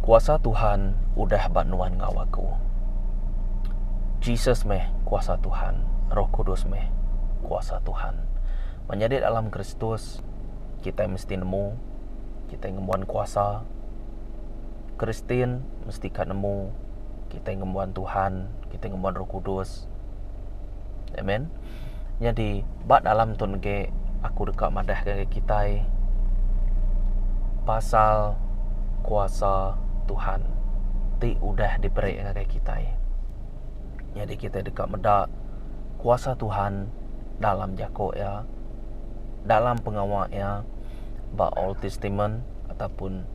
Kuasa Tuhan udah ba nuan enggau aku. Jesus meh kuasa Tuhan, Roh Kudus meh kuasa Tuhan. Menyadi dalam Kristus, kitai mesti nemu kitai ngembuan kuasa. Kristian mesti ka nemu kitai ngembuan Tuhan, kitai ngembuan Roh Kudus. Amen. Nyadi ba dalam tu nege aku deka madah ngagai kitai pasal kuasa Tuhan ti udah diberi ngagai kitai. Nyadi kitai deka meda kuasa Tuhan dalam jako iya, dalam pengawa iya ba Old Testament ataupun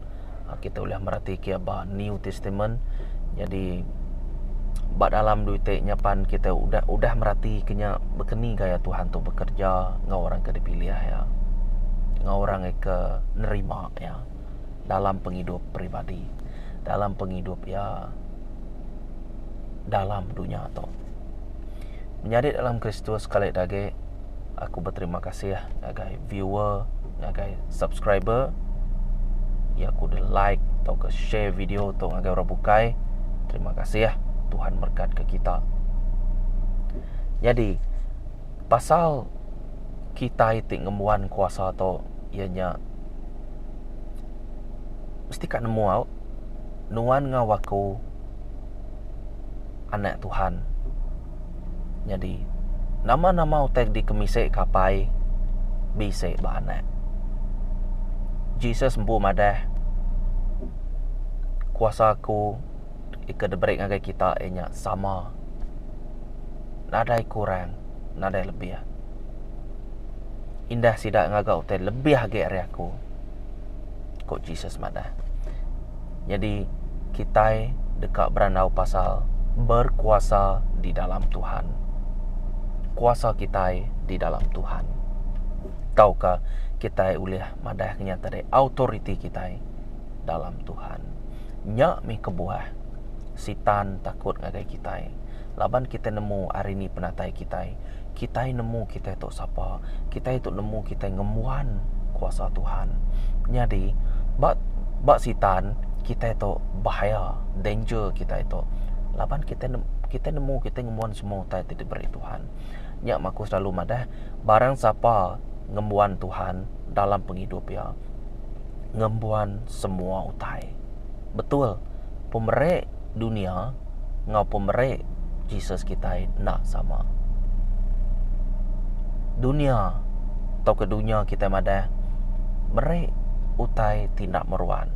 Kita ulih meratika iya ba New Testament. Nyadi ba dalam duit ti nya pan kita udah udah meratika nya baka ni gaya Tuhan tu bekerja enggau orang ke dipilih iya. Enggau orang ke nerima iya dalam pengidup peribadi, dalam pengidup iya dalam dunya tu. Menyadi dalam Kristus sekali da agi aku beterima kasih ngagai viewer ngagai subscriber iya ku deh like tauka share video tu ngagai orang bukai. Terima kasih Tuhan merkat ke kita. Nyadi pasal kitai ti ngembuan kuasa tu iya nya mesti ka nemu au nuan enggau aku anak Tuhan. Nyadi, nama-nama utai dikemisi ke Apai bisi ba anak. Jesus empu madah, Kuasa aku ke diberi ngagai kita iya nya sama. Nadai kurang, nadai lebih. Indah sida ngaga utai lebih agi ari aku, ku Jesus madah. Nyadi, kitai deka berandau pasal berkuasa di dalam Tuhan. Kuasa kitai di dalam Tuhan. Tauka kitai ulih madah nya tadi autoriti kitai dalam Tuhan. Nya mih kebuah Sitan takut ngagai kitai laban kitai nemu ari ni penatai kitai. Kitai nemu kitai tu sapa. Kitai tu nemu kitai ngembuan kuasa Tuhan. Nyadi ba ba sitan kitai tu bahaya, danger kitai tu laban kitai kitai nemu kitai ngembuan semua utai ti diberi Tuhan. Nya meh aku selalu madah barang sapa ngembuan Tuhan dalam pengidup iya ngembuan semua utai. Betul pemeri dunia enggau pemeri Jesus kitai enda sama. Dunia tauka dunya kitai madah meri utai ti enda meruan.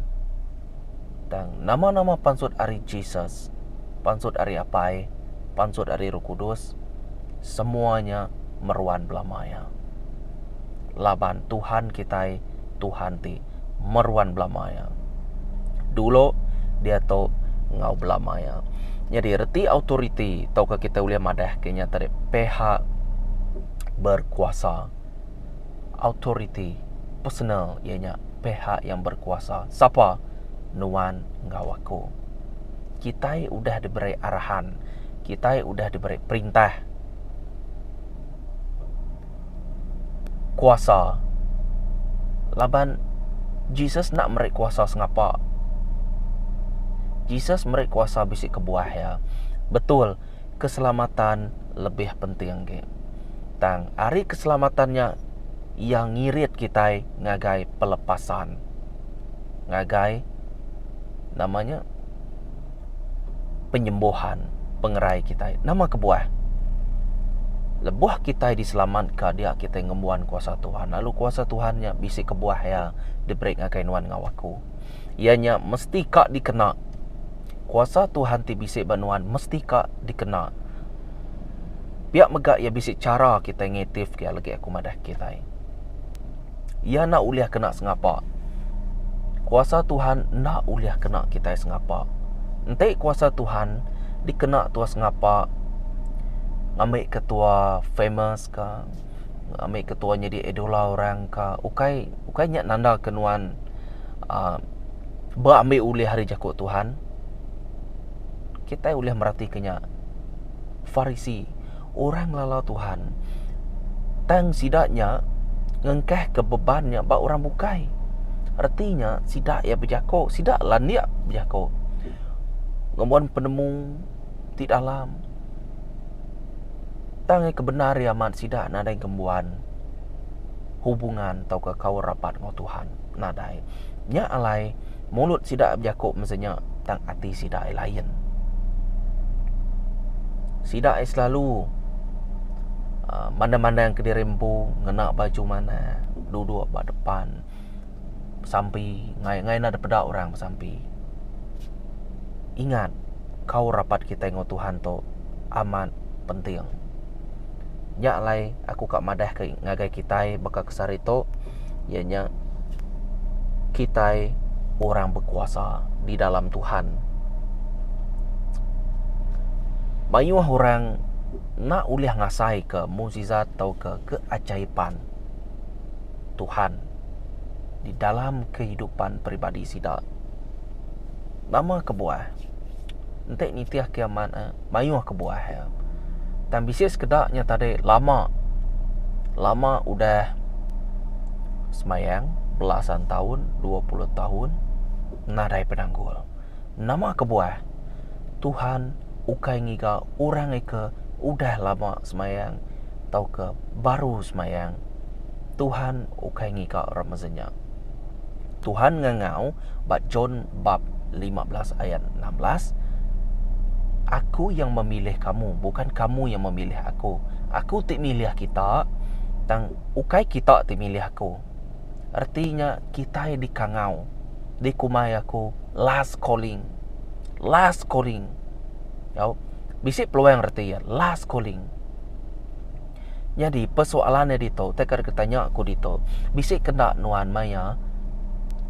Tang nama-nama pansut ari Jesus, pansut ari Apai, pansut ari Roh Kudus, semua nya meruan belama iya. Laban Tuhan kitai Tuhan ti meruan belama iya. Dulu, diatu enggau belama iya. Nyadi reti autoriti tauka kitai ulih madah ke nya tadi pihak berkuasa. Autoriti personal iya nya pihak yang berkuasa. Sapa? Nuan enggau aku. Kitai udah diberi arahan, kitai udah diberi perintah. Kuasa laban Jesus enda meri kuasa sengapa. Jesus meri kuasa bisi kebuah iya. Betul, keselamatan lebih penting agi. Tang ari keselamatan nya iya ngirit kitai ngagai pelepasan. Ngagai nama nya penyembuhan pengerai kitai. Nama kebuah? Lebuh kitai diselamatka dia kitai ngembuan kuasa Tuhan lalu kuasa Tuhan nya bisi kebuah iya diberi ngagai nuan enggau aku. Iya nya mesti ka dikena. Kuasa Tuhan ti bisi ba nuan mesti ka dikena. Pia mega iya bisi chara kitai ngitif ke legi aku madah kitai. Iya enda ulih kena sengapa. Kuasa Tuhan enda ulih kena kitai sengapa. Enti kuasa Tuhan dikena tua sengapa ngambika tua famous ka, ngambika tua nyadi idola orang ka, ukai ukai nya nanda ke nuan uhh beambi ulih ari jaku Tuhan. Kitai ulih meratika nya Farisi. Orang ngelala Tuhan, tang sida nya ngengkahka beban nya ba orang bukai. Reti nya sida iya bejako, sida landik bejako. Ngembuan penemu ti dalam. Tang iya ke bendar iya amat sida nadai ngembuan hubungan tauka kaul rapat enggau Tuhan. Nadai. Nya alai mulut sida bejako mesti nya tang ati sida iya lain. Sida iya selalu uhh mandang-mandang kediri empu ngena baju manah duduk ba depan besampi ngai ngai enda dipeda orang besampi. Ingat kaul rapat kitai enggau Tuhan tu amat penting. Nya alai aku ka madah ke ngagai kitai baka ke sehari tu iya nya kitai orang bekuasa di dalam Tuhan. Mayuh orang enda ulih ngasaika mukjizat tauka keajaiban Tuhan di dalam kehidupan peribadi sida. Nama kebuah? Enti nitih ke amat eh, mayuh kebuah iya. Tang bisi sekeda nya tadi lama lama udah semayang belasan taun, 20 taun nadai penanggul. Nama kebuah? Tuhan ukai ngiga orang ke udah lama semayang tauka baru semayang. Tuhan ukai ngiga orang mesen nya. Tuhan ngangau ba John bab 15 ayat 16, Aku yang memilih kamu, bukan kamu yang memilih aku. Aku ti milih kita, tang ukai kita ti milih aku. Reti nya kitai dikangau, dikumbai aku last calling. Last calling. Au, bisi peluang reti iya, last calling. Nyadi persoalan iya ditu tai ka ditanya aku ditu bisi kenda nuan maya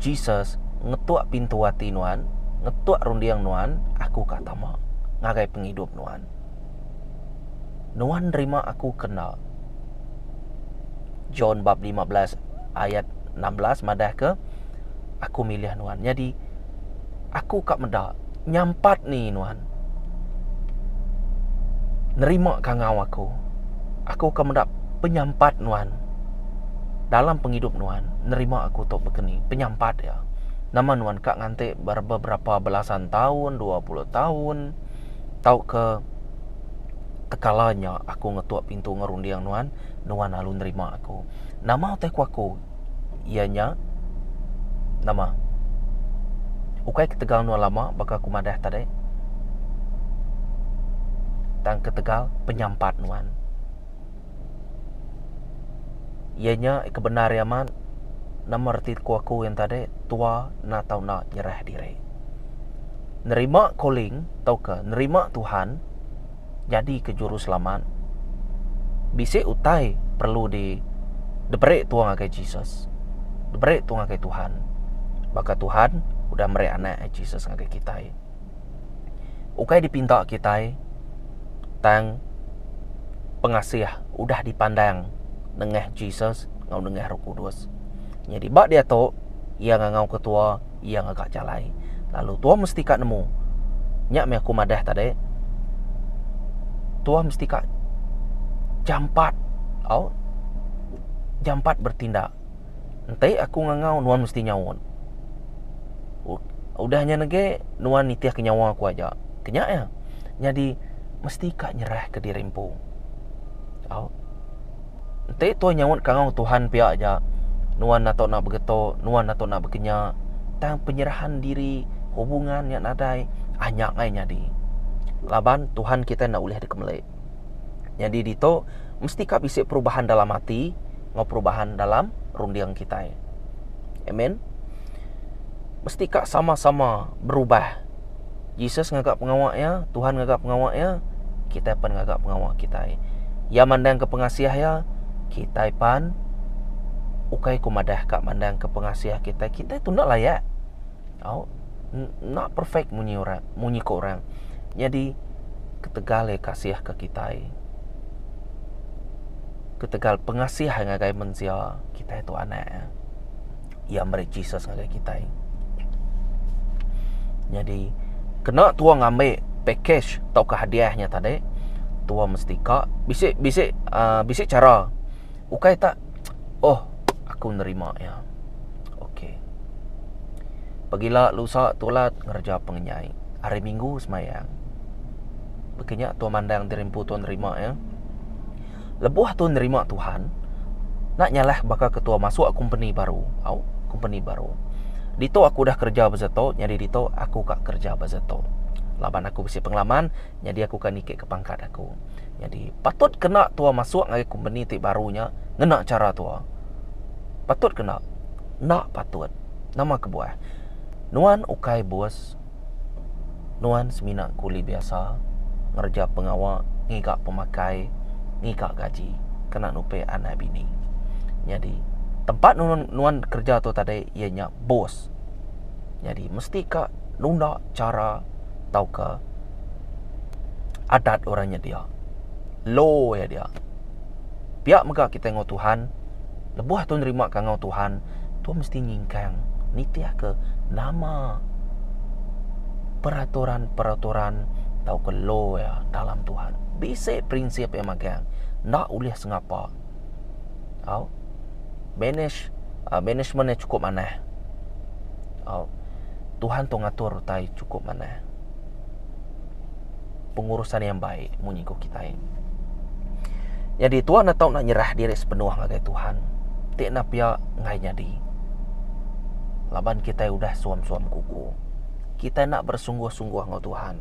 Jesus ngetuk pintu ati nuan ngetuk runding nuan aku ka tama ngagai pengidup nuan. Nuan nerima aku ke enda? John bab 15 ayat 16 madahka aku milih nuan. Nyadi aku ka meda nyampat ni nuan nerima kangau aku. Aku ka meda penyampat nuan dalam pengidup nuan nerima aku tu baka ni penyampat iya. Nama nuan ka nganti beberapa belasan taun, 20 taun tauka tekala nya aku ngetuk pintu ngerunding nuan, nuan lalu nerima aku. Nama utai ku aku? Iya nya nama? Ukai ketegal nuan lama baka aku madah tadi. Tang ketegal penyampat nuan. Iya nya ke bendar iya amat nama reti ku aku yang tadi tua enda tau enda nyerah diri. Nerima calling tauka nerima Tuhan nyadi ke juruselamat bisi utai perlu di diberi tua ngagai Jesus diberi tua ngagai Tuhan baka Tuhan udah meri anak Jesus ngagai kitai ukai dipinta kitai tang pengasih udah dipandang nengah Jesus enggau nengah Roh Kudus nyadi ba diatu iya ngangau ke tua iya ngaga jalai lalu tua mesti ka nemu nya meh aku madah tadi tua mesti ka jampat au jampat bertindak enti aku ngangau nuan mesti nyaut udah nya nege nuan nitih ke nyawa aku aja ke nya iya nyadi mesti ka nyerah ke diri empu au. Enti tuai nyaut kangau Tuhan pia aja, nuan enda tau enda begeto, nuan enda tau enda bekenya, tang penyerahan diri, hubungan nya nadai, ah nya ngai nyadi. Laban Tuhan kitai enda ulih dikemeli. Nyadi ditu mesti ka bisi perubahan dalam ati enggau perubahan dalam runding kitai. Amen. Mesti ka sama-sama berubah. Jesus ngaga pengawa iya, Tuhan ngaga pengawa iya, kitai pan ngaga pengawa kitai. Iya mandangka pengasih iya, kitai pan ukai ku madah ka mandangka pengasih kitai, kitai tu enda layak. Au enda perfect munyi orang, munyi ku orang. Nyadi ketegal iya kasih ke kitai, ketegal pengasih iya ngagai mensia, kitai tu anak iya. Iya meri Jesus ngagai kitai. Nyadi kena tua ngambi package tauka hadiah nya tadi tua mesti ka bisi bisi uhh bisi chara ukai tak oh aku nerima iya. Ok. Pegila lusa tulat ngereja pengenyai. Hari minggu semayang. Baka nya tua mandang diri empu tua nerima iya. Lebuh tua nerima Tuhan, enda nyalah baka ke tua masuk kompeni baru. Au, kompeni baru. Ditu aku udah kereja ba setu, nyadi ditu aku ka kereja ba setu. Laban aku bisi pengalaman, nyadi aku ka niki ke pangkat aku. Nyadi patut kena tua masuk ngagai kompeni ti baru nya ngena chara tua. Patut kena? Enda patut. Nama kebuah? Nuan ukai bos. Nuan semina kuli biasa ngereja pengawa ngiga pemakai, ngiga gaji kena nupi anak bini. Nyadi tempat nuan nuan kereja tu tadi iya nya bos. Nyadi mesti ka nunda chara tauka adat orang nya dia. Law iya dia. Pia mega kitai enggau Tuhan, lebuh tu nerima kangau Tuhan, tu mesti nyingkang nitihka nama peraturan-peraturan tauka law iya dalam Tuhan. Bisi prinsip iya magang, enda ulih sengapa. Au. Manage uh, management iya chukup manah. Au. Tuhan tu ngatur utai chukup manah. Pengurusan yang baik munyi ku kitai. Nyadi tuan enda tau nak nyerah diri sepenuh ngagai Tuhan. Ti enda pia enggai nyadi. Laban kitai udah suam-suam kuku. Kitai enda bersungguh-sungguh enggau Tuhan.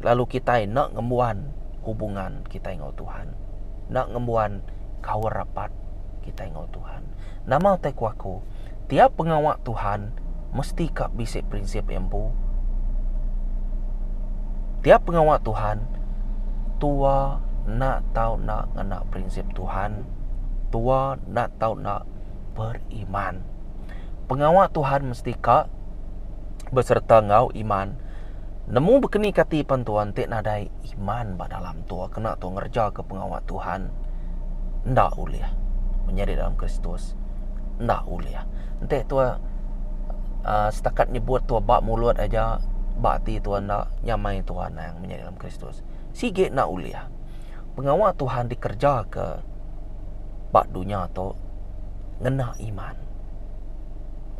Lalu kitai enda ngembuan hubungan kitai enggau Tuhan. Enda ngembuan kaul rapat kitai enggau Tuhan. Nama utai ku aku, tiap pengawa Tuhan mesti ka bisi prinsip iya empu. Tiap pengawa Tuhan, tua enda tau enda ngena prinsip Tuhan, tua enda tau enda beriman. Pengawa Tuhan mesti ka besereta enggau iman. Nemu bekeni kati pan tuan ti nadai iman ba dalam tua kena tua ngereja ke pengawa Tuhan enda ulih menyadi dalam Kristus enda ulih. Enti tua uhh setakat nyebut tua ba mulut aja ba ati tua enda nyamai tua anang menyadi dalam Kristus. Sigi enda ulih. Pengawa Tuhan dikereja ke ba dunya tu ngena iman.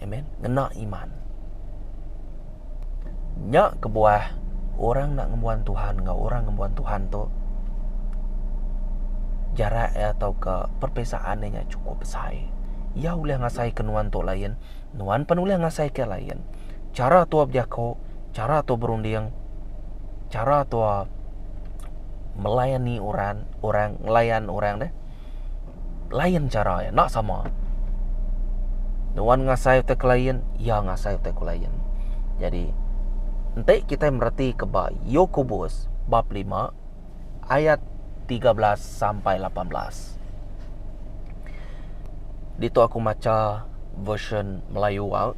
Amen. Ngena iman. Nya kebuah orang enda ngembuan Tuhan enggau orang ngembuan Tuhan tu jarak iya tauka perbezaan iya nya chukup besai. Iya ulih ngasaika nuan tu lain, nuan pan ulih ngasaika iya lain. Chara tua bejaku, chara tua berunding, chara tua melayani orang, orang ngelayan orang deh. Lain chara iya, enda sama. Nuan ngasai utai ke lain, iya ngasai utai ke lain. Jadi, enti kitai meretika ba Yakobus bab lima ayat 13 sampai 18. Ditu aku macha version Melayu au.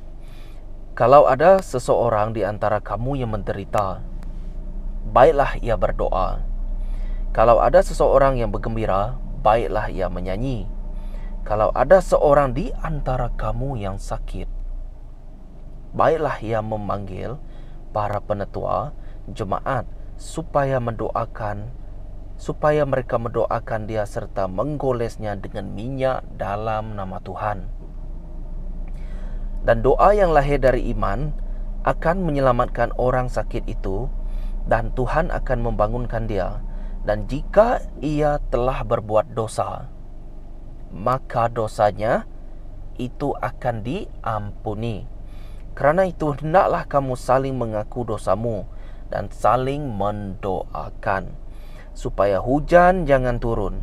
Kalau ada seseorang di antara kamu yang menderita, baiklah ia berdoa. Kalau ada seseorang yang bergembira, baiklah ia menyanyi. Kalau ada seorang di antara kamu yang sakit, baiklah ia memanggil para penetua jemaat supaya mendoakan supaya mereka mendoakan dia serta menggolesnya dengan minyak dalam nama Tuhan. Dan doa yang lahir dari iman akan menyelamatkan orang sakit itu dan Tuhan akan membangunkan dia. Dan jika ia telah berbuat dosa, maka dosanya itu akan diampuni. Kerana itu hendaklah kamu saling mengaku dosamu dan saling mendoakan supaya hujan jangan turun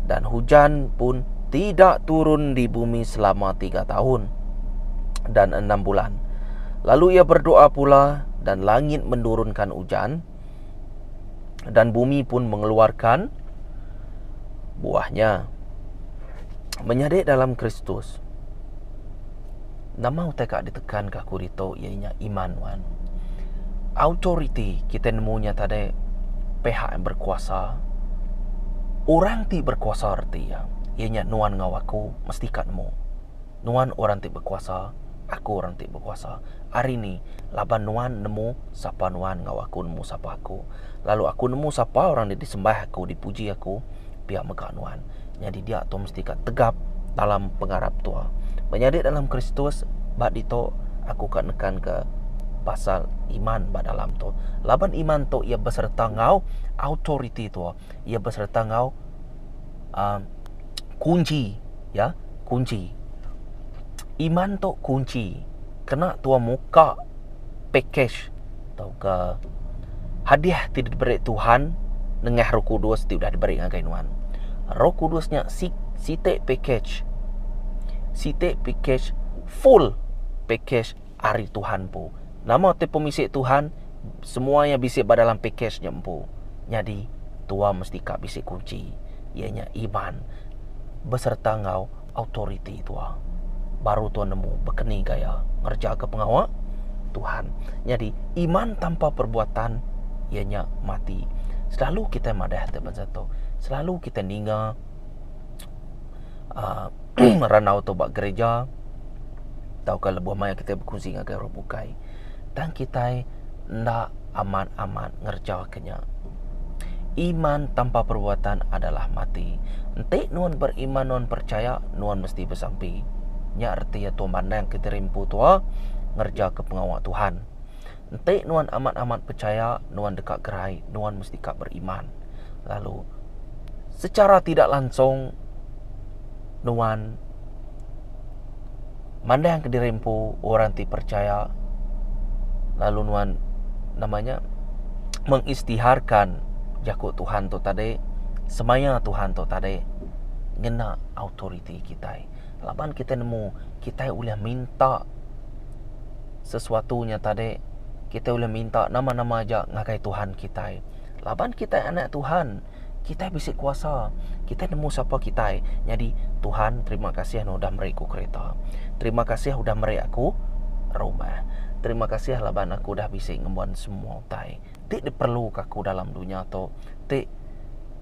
dan hujan pun tidak turun di bumi selama tiga tahun dan enam bulan. Lalu ia berdoa pula dan langit menurunkan hujan dan bumi pun mengeluarkan buahnya. Menyadi dalam Kristus. Nama utai ka ditekan ka aku ditu iya nya iman nuan. Authority kitai nemu nya tadi pihak yang berkuasa. Orang ti berkuasa reti iya, iya nya nuan enggau aku mesti ka nemu. Nuan orang ti bekuasa, aku orang ti bekuasa. Ari ni laban nuan nemu sapa nuan enggau aku nemu sapa aku. Lalu aku nemu sapa orang ti disembah aku, dipuji aku, pia mega nuan. Nyadi dia tu mesti ka tegap dalam pengarap tua. Menyadi dalam Kristus ba ditu Aku ka nekanka pasal iman ba dalam tu. Laban iman tu iya besereta enggau autoriti tu. Iya besereta enggau uhh kunchi ya kunchi. Iman tu kunchi kena tua muka pakej tauka hadiah ti diberi Tuhan nengah Roh Kudus ti udah diberi ngagai nuan. Roh Kudus nya siti pakej siti pakej full pakej ari Tuhan empu. Nama ti pemisi Tuhan semua iya bisi ba dalam pakej nya empu. Nyadi tua mesti ka bisi kunchi iya nya iman besereta enggau autoriti tua. Baru tua nemu bekeni gaya ngereja ke pengawa Tuhan. Nyadi iman tanpa perbuatan iya nya mati. Selalu kitai madah ti bansa tu. Selalu kitai ninga uhh randau tu ba gereja tauka lebuh maya kitai bekunsi ngagai orang bukai. Tang kitai enda amat-amat ngereja ke nya. Iman tanpa perbuatan adalah mati. Enti nuan beriman nuan percaya, nuan mesti besampi. Nya reti iya tua mandang ke diri empu tua ngereja ke pengawa Tuhan. Enti nuan amat-amat percaya nuan deka gerai, nuan mesti ka beriman. Lalu secara tidak langsung nuan mandang ke diri empu orang ti percaya lalu nuan nama nya mengistiharkan jaku Tuhan tu tadi semaya Tuhan tu tadi ngena autoriti kitai laban kitai nemu kitai ulih minta sesuatu nya tadi kitai ulih minta nama-nama aja ngagai Tuhan kitai laban kitai anak Tuhan. Kitai bisi kuasa. Kitai nemu sapa kitai. Nyadi, Tuhan, terima kasih ne udah meri ku kereta. Terima kasih udah meri aku rumah. Terima kasih laban aku udah bisi ngembuan semua utai ti diperluka aku dalam dunya tu ti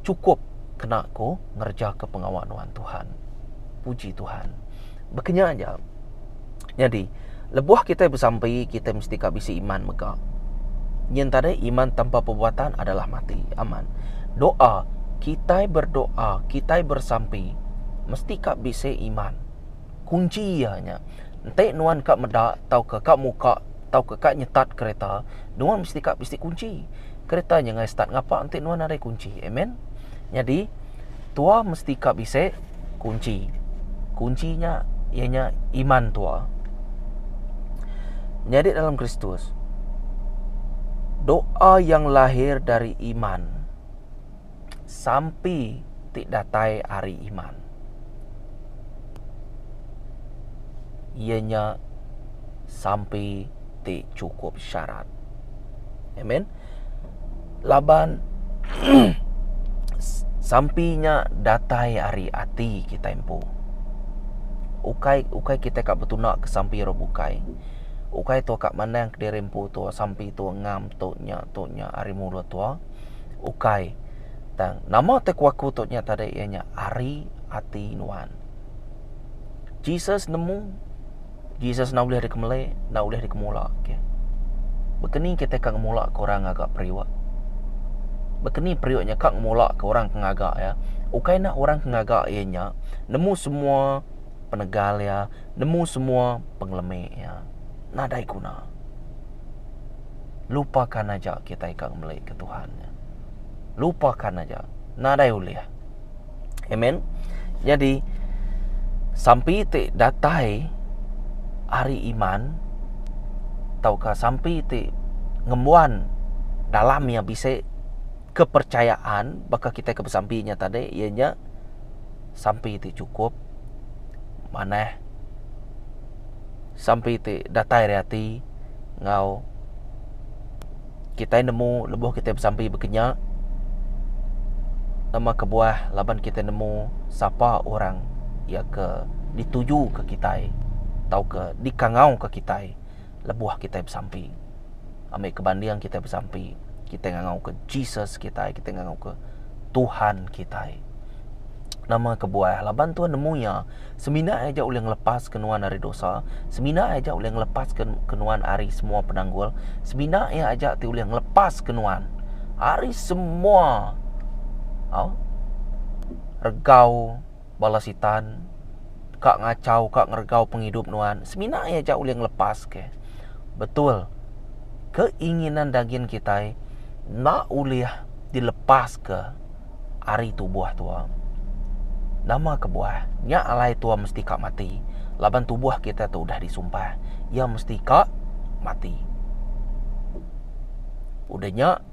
chukup kena ku ngerejaka pengawa nuan Tuhan. Puji Tuhan. Baka nya aja. Nyadi, lebuh kitai besampi, kitai mesti ka bisi iman mega. Nyin tadi iman tanpa perbuatan adalah mati. Aman. Doa, kitai berdoa, kitai bersampi mesti ka bisi iman. Kunchi iya nya. Enti nuan ka meda tauka ka muka tauka ka nyetat kereta, nuan mesti ka bisi kunchi. Kereta nya ngagai start ngapa enti nuan nadai kunchi. Amen. Nyadi, tua mesti ka bisi kunchi. Kunchi nya iya nya iman tua. Nyadi dalam Kristus, doa yang lahir dari iman, sampi ti datai ari iman. Iya nya sampi ti chukup syarat. Amen. Laban sampi nya datai ari ati kitai empu. Ukai ukai kitai ka betunda ke sampi orang bukai. Ukai tua ka mandang kediri empu tua sampi tua ngam tu nya tu nya ari mulut tua. Ukai. Tang nama ti ku aku tu nya tadi iya nya ari ati nuan. Jesus nemu Jesus enda ulih dikemeli, enda ulih dikemula ke. Baka ni kitai ka ngemula ke orang ngaga periuk? Baka ni periuk nya ka ngemula ke orang ke ngaga iya? Ukai enda orang ke ngaga iya nya nemu semua penegal iya, nemu semua pengelemi iya. Nadai guna. Lupakan aja kitai ka ngemeli ke Tuhan nya. Lupakan aja. Nadai ulih. Amen. Nyadi sampi ti datai ari iman tauka sampi ti ngembuan dalam iya bisi kepercayaan baka kitai ke besampi nya tadi iya nya sampi ti chukup manah sampi ti datai ari ati enggau Kitai nemu lebuh kitai besampi baka nya, nama kebuah laban kitai nemu sapa orang iya ke ditujuka kitai tauka dikangauka kitai lebuh kitai besampi. Ambi ke banding kitai besampi, kitai ngangauka Jesus kitai, kitai ngangauka Tuhan kitai. Nama kebuah laban Tuhan nemu iya semina iya aja ulih ngelepaska nuan ari dosa, semina iya aja ulih ngelepaska ke nuan ari semua penanggul, semina iya aja ti ulih ngelepaska nuan ari semua au regau bala sitan. ka ngachau ka ngeregau pengidup nuan semina iya aja ulih ngelepaska. Betul, keinginan dagin kitai enda ulih dilepaska ari tubuh tua. Nama kebuah? Nya alai tua mesti ka mati laban tubuh kitai tu udah disumpah. Iya mesti ka mati. Udah nya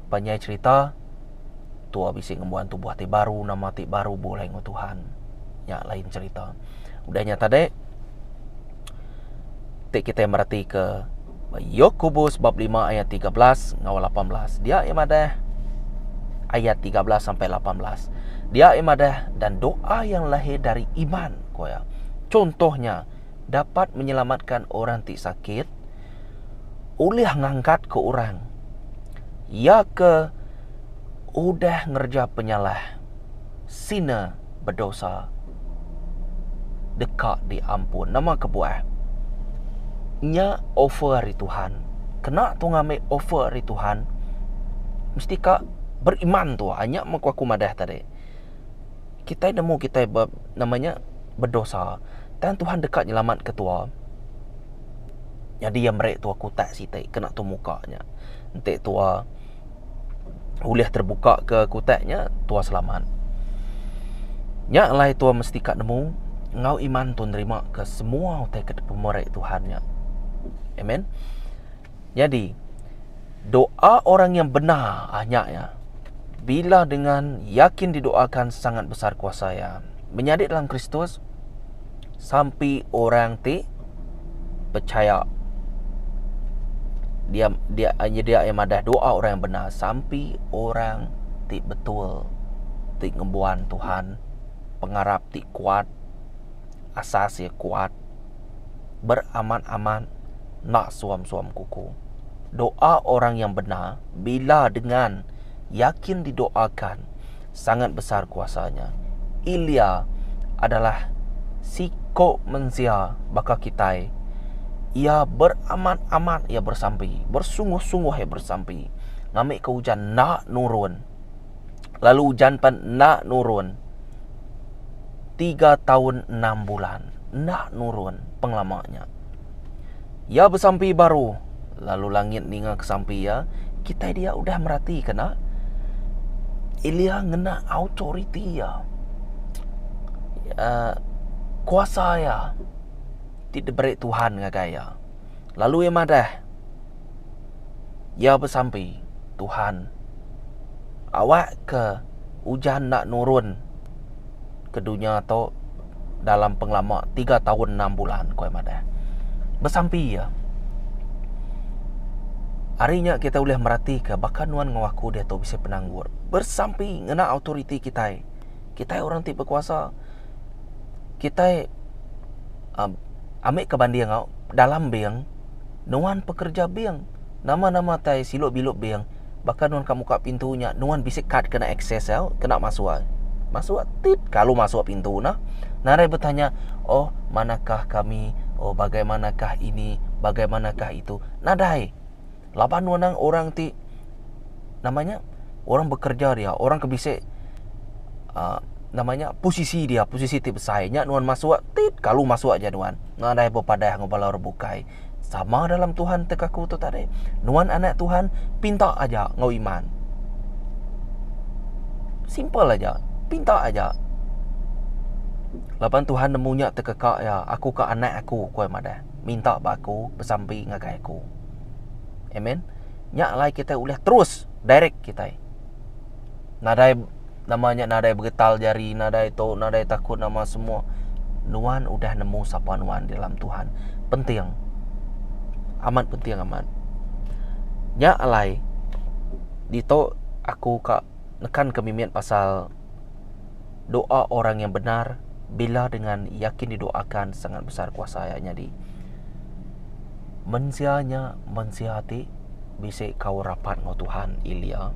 panjai cherita tua bisi ngembuan tubuh ti baru nama ti baru begulai enggau Tuhan. Nya lain cherita. Udah nya tadi ti kitai meratika Yakobus bab lima ayat 13 enggau 18. Dia iya madah ayat 13 sampai 18. Dia iya madah dan doa yang lahir dari iman ku iya. Contohnya dapat menyelamatkan orang ti sakit ulih ngangkatka orang iya ke udah ngereja penyalah sinner bedosa deka diampun. Nama kebuah? Nya offer ari Tuhan. Kena tu ngambi offer ari Tuhan mesti ka beriman tu. Nya meh ku aku madah tadi. Kitai nemu kitai be nama nya bedosa tang Tuhan deka nyelamatka tua. Nyadi iya meri tua kutak siti kena tu muka nya. Enti tua ulih terbuka ke kutak nya tua selamat. Nya alai tua mesti ka nemu enggau iman tu nerima ke semua utai ke pemeri Tuhan nya. Amen. Nyadi doa orang yang benar ah nya ya. Bila dengan yakin didoakan sangat besar kuasa ya. Menyadi dalam Kristus sampi orang ti pechaya. Dia dia nyedia iya madah doa orang yang benar sampi orang ti betul ti ngembuan Tuhan pengarap ti kuat asas iya kuat beramat-amat enda suam-suam kuku. Doa orang yang benar bila dengan yakin didoakan sangat besar kuasanya. Ilya adalah siko mensia baka kitai. Iya beramat-amat iya bersampi, bersungguh-sungguh iya bersampi ngambika ujan enda nurun. Lalu ujan pan enda nurun tiga taun enam bulan enda nurun pengelama nya. Iya besampi baru lalu langit ninga ke sampi iya, kitai dia udah meratika ne. Elia ngena autoriti iya uhh kuasa iya ti diberi Tuhan ngagai iya. Lalu iya madah iya besampi Tuhan awakka ujan enda nurun ke dunya tu dalam pengelama tiga taun enam bulan ku iya madah. Besampi iya. Ari nya kita ulih meratika baka nuan enggau aku diatu bisi penanggul. Besampi ngena autoriti kitai. Kitai orang ti bekuasa. Kitai uhh ami ke banding au dalam bank nuan pekerja bank nama-nama tai silup bilup bank baka nuan ka muka pintu nya nuan bisi kad kena access au kena masuk. Masuk tit kalu masuk pintu ne. Nadai betanya oh manakah kami oh bagaimanakah ini bagaimanakah itu. Nadai. Laban nuan nang orang ti nama nya orang bekerja dia, orang ke bisi uhh nama nya posisi dia, posisi ti besai nya nuan masuk tit kalu masuk aja nuan. Nadai bepadah enggau bala orang bukai. Sama dalam Tuhan te aku tu tadi. Nuan anak Tuhan pinta aja enggau iman. Simple aja, pinta aja. Laban Tuhan nemu nya tekeka iya, aku ka anak aku ku iya madah. Minta ba aku, besampi ngagai aku. Amen. Nya alai kitai ulih terus direct kitai. Nadai nama nya nadai begetal jari, nadai tu, nadai takut nama semua. Nuan udah nemu sapa nuan dalam Tuhan. Penting. Amat penting amat. Nya alai ditu aku ka nekan ke mimit pasal Doa orang yang benar bila dengan yakin didoakan sangat besar kuasa iya nyadi. Mensia nya mensia ti bisi kaul rapat enggau Tuhan Elia.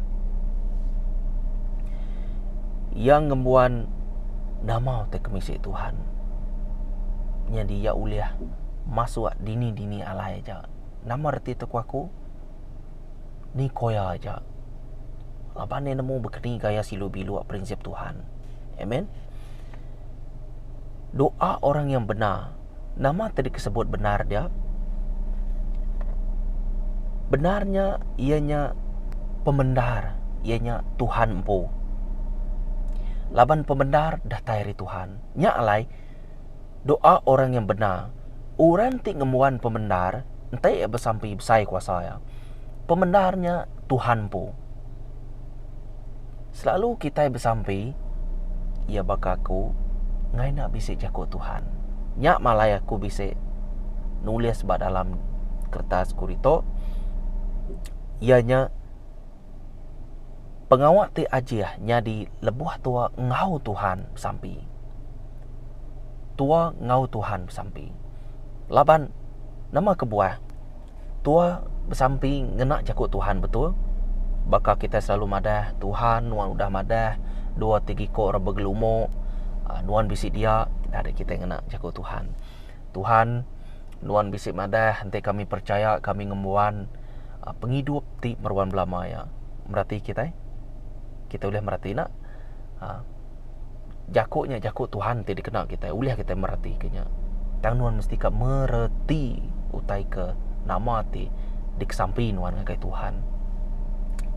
Iya ngembuan nama ti kemisi Tuhan. Nyadi iya ulih masuk dini-dini alai aja. Nama reti tu ku aku? Ni koya aja. Laban iya nemu bekeni gaya silu biluk prinsip Tuhan. Amen. Doa orang yang benar. Nama ti dikesebut benar dia? Benar nya iya nya pemendar, iya nya Tuhan empu. Laban pemendar datai ari Tuhan. Nya alai doa orang yang benar, orang ti ngembuan pemendar enti iya besampi besai kuasa iya. Pemendar nya Tuhan empu. Selalu kitai besampi, iya baka aku enggai enda bisi jaku Tuhan. Nya malai aku bisi nulis ba dalam kertas ku ditu iya nya pengawa ti ajih nyadi lebuh tua enggau Tuhan besampi. Tua enggau Tuhan besampi. Laban nama kebuah? Tua besampi ngena jaku Tuhan betul. Baka kitai selalu madah, Tuhan nuan udah madah dua tiga iko orang begelumu nuan bisi dia ari kitai ngena jaku Tuhan. Tuhan nuan bisi madah enti kami percaya kami ngembuan pengidup ti meruan belama iya. Merati kitai? Kitai ulih merati enda? Jaku nya jaku Tuhan ti dikena kitai ulih kitai meratika nya. Tang nuan mesti ka mereti utai ke nama ti dikesampi nuan ngagai Tuhan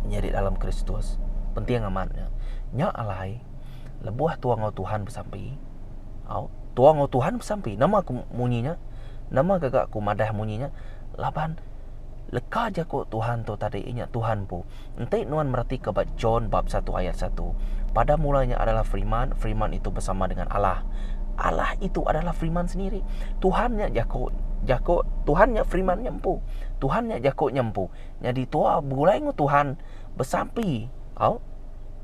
nyadi dalam Kristus. Penting amat nya. Nya alai lebuh tua enggau Tuhan besampi au tua enggau Tuhan besampi nama ku munyi nya nama gaga ku madah munyi nya laban leka jaku Tuhan tu tadi inya Tuhan empu. Enti nuan meretika ba John bab satu ayat satu, pada mulanya adalah Firman, Firman itu bersama dengan Allah. Allah itu adalah Firman sendiri. Tuhan nya jaku, jaku Tuhan nya Firman nya empu. Tuhan nya jaku nya empu. Nyadi tua begulai enggau Tuhan besampi. Au.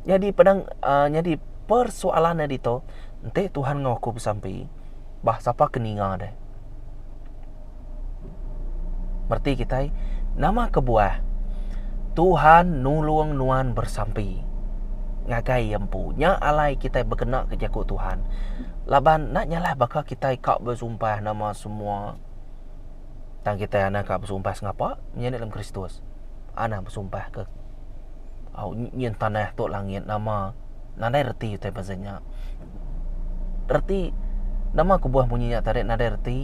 Nyadi pedang uh, nyadi persoalan nya ditu, enti Tuhan enggau aku besampi, bah sapa ke ninga deh? Mereti kitai, nama kebuah Tuhan nulung nuan bersampi ngagai Iya empu. Nya alai kitai bekena ke jaku Tuhan. Laban enda nyalah baka kitai ka besumpah nama semua tang kitai anang ka besumpah sengapa menyadi dalam Kristus. Anang besumpah ke au nyin tanah tu langit nama nadai reti utai pasal nya. Reti nama kebuah munyi nya tadi nadai reti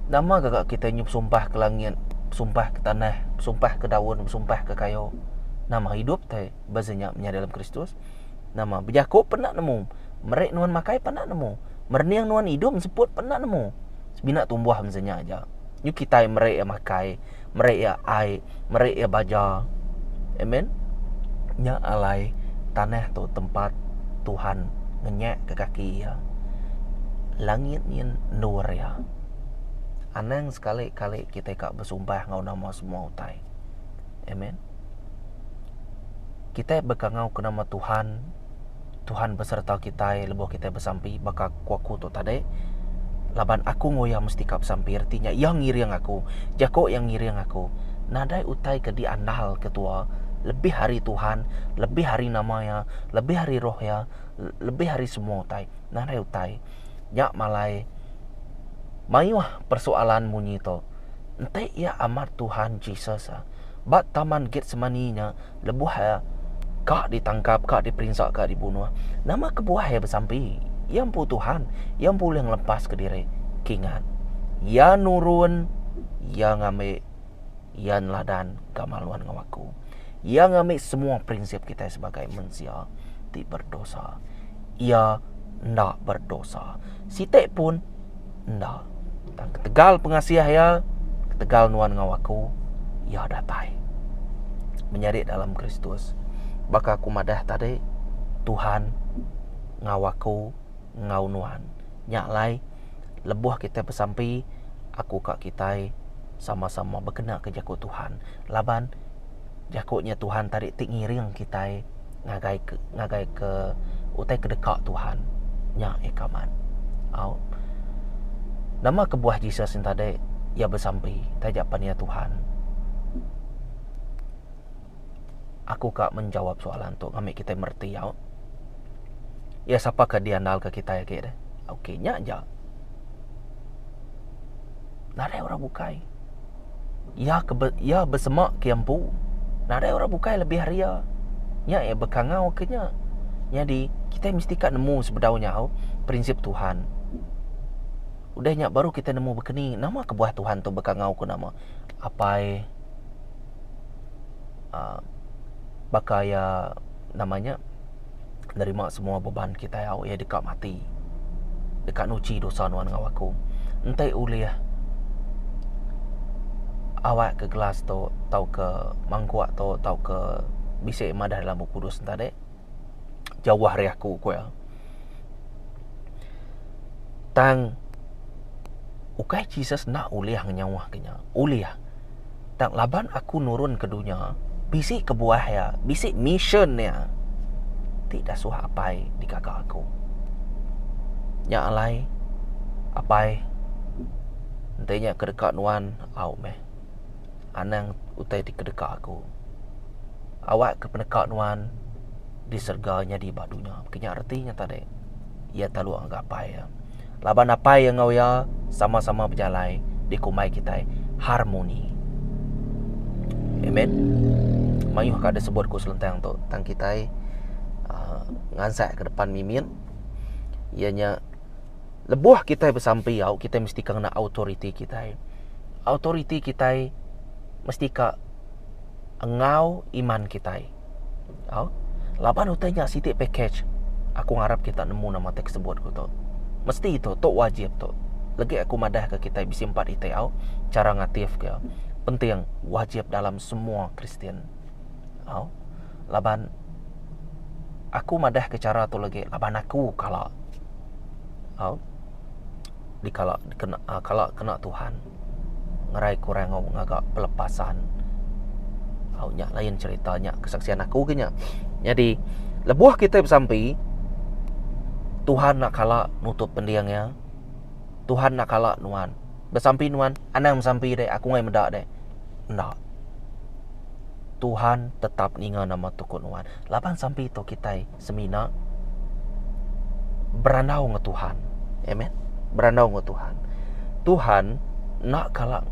nama gaga kitai nyu besumpah ke langit besumpah ke tanah besumpah ke daun besumpah ke kayu nama idup tai basa nya menyadi dalam Kristus nama bejaku pun enda nemu meri nuan makai pun enda nemu merening nuan idup enseput pun enda nemu semina tumbuh basa nya aja nyu kitai meri iya makai meri iya ai meri iya baja. Amen. Nya alai tanah tu tempat Tuhan ngenyakka kaki iya. Langit nyin endur iya. Anang sekali-kali kitai ka besumpah enggau nama semua utai. Amen. Kitai bekangau ke nama Tuhan, Tuhan besereta kitai lebuh kitai besampi baka ku aku tu tadi. Laban aku enggau iya mesti ka besampi reti nya iya ngiring aku, jaku iya ngiring aku. Nadai utai ke diandal ke tua lebih ari Tuhan, lebih ari nama iya, lebih ari roh iya, lebih ari semua utai. Nadai utai. Nya malai mayuh persoalan munyi tu. Enti iya amat Tuhan Jesus ba Taman Getsemani nya Lebuh iya ka ditangkap, ka diperinsa, ka dibunuh, nama kebuah iya besampi? Iya empu Tuhan, iya empu ulih ngelepaska diri. Kingat, iya nurun, iya ngambi, iya neladan gamal nuan enggau aku. Iya ngambi semua prinsip kitai sebagai mensia ti berdosa. Iya enda berdosa. Siti pun enda. Tang ketegal pengasih iya, ketegal nuan enggau aku, iya datai. Menyadi dalam Kristus. Baka aku madah tadi, Tuhan enggau aku enggau nuan. Nya alai lebuh kitai besampi, aku ka kitai sama-sama bekena ke jaku Tuhan. Laban jaku nya Tuhan tadi ti ngiring kitai ngagai ke ngagai ke utai ke deka Tuhan nya eka amat. Au. Nama kebuah Jesus nya tadi iya besampi taja pan iya Tuhan. Aku ka menjawab soalan tu ngambi kitai mereti au. Iya sapa ke diandalka kitai agi deh. Okey nya aja. Nadai orang bukai. Iya ke be, iya besema ke iya empu. Nadai orang bukai lebih ari iya. Nya iya bekangau ke nya. Nyadi, kitai mesti ka nemu sebedau nya au prinsip Tuhan. Udah nya baru kitai nemu bekeni nama kebuah Tuhan tu bekangau ku nama Apai uhh baka iya nama nya nerima semua beban kitai au iya deka mati deka nuchi dosa nuan enggau aku. Enti ulih awak ke gelas tu tauka mangkuk tu tauka bisi madah dalam bup kudus enta deh jauh ari aku ku iya. Tang ukai Jesus enda ulih ngenyauh ke nya, ulih. Tang laban aku nurun ke dunya bisi kebuah iya, bisi mission iya ti dasuh apai digaga aku. Nya alai apai enti nya ke deka nuan au meh anang utai ti kedeka aku. Awak ke peneka nuan di serega nyadi ba dunya. Ke nya reti nya tadi iya taluk ngagai apai iya. Laban apai iya enggau iya sama-sama bejalai dikumbai kitai harmoni. Amen. Mayuh ka disebut ku selentang tu tang kitai uhh ngansak ke depan mimit iya nya lebuh kitai besampi au kitai mesti ka ngena authority kitai. Authority kitai mesti ka enggau iman kitai. Au. Laban utai nya siti package. Aku ngarap kita nemu nama teks sebut ku tu. Mesti tu, tu wajib tu. Legi aku madah ke kitai bisi empat iti au chara ngatif ke penting wajib dalam semua Kristian. Au. Laban aku madah ke chara tu legi laban aku kala au dikala kena kala kena Tuhan. Ngerai ke orang enggau ngaga pelepasan. Au nya lain cherita nya kesaksian aku ke nya. Nyadi lebuh kitai besampi Tuhan enda kala nutup pending iya. Tuhan enda kala nuan. Besampi nuan anang besampi deh aku enggai meda deh. Enda. Tuhan tetap ninga nama tu ku nuan. Laban sampi tu kitai semina berandau enggau Tuhan. Amen. Berandau enggau Tuhan. Tuhan enda kala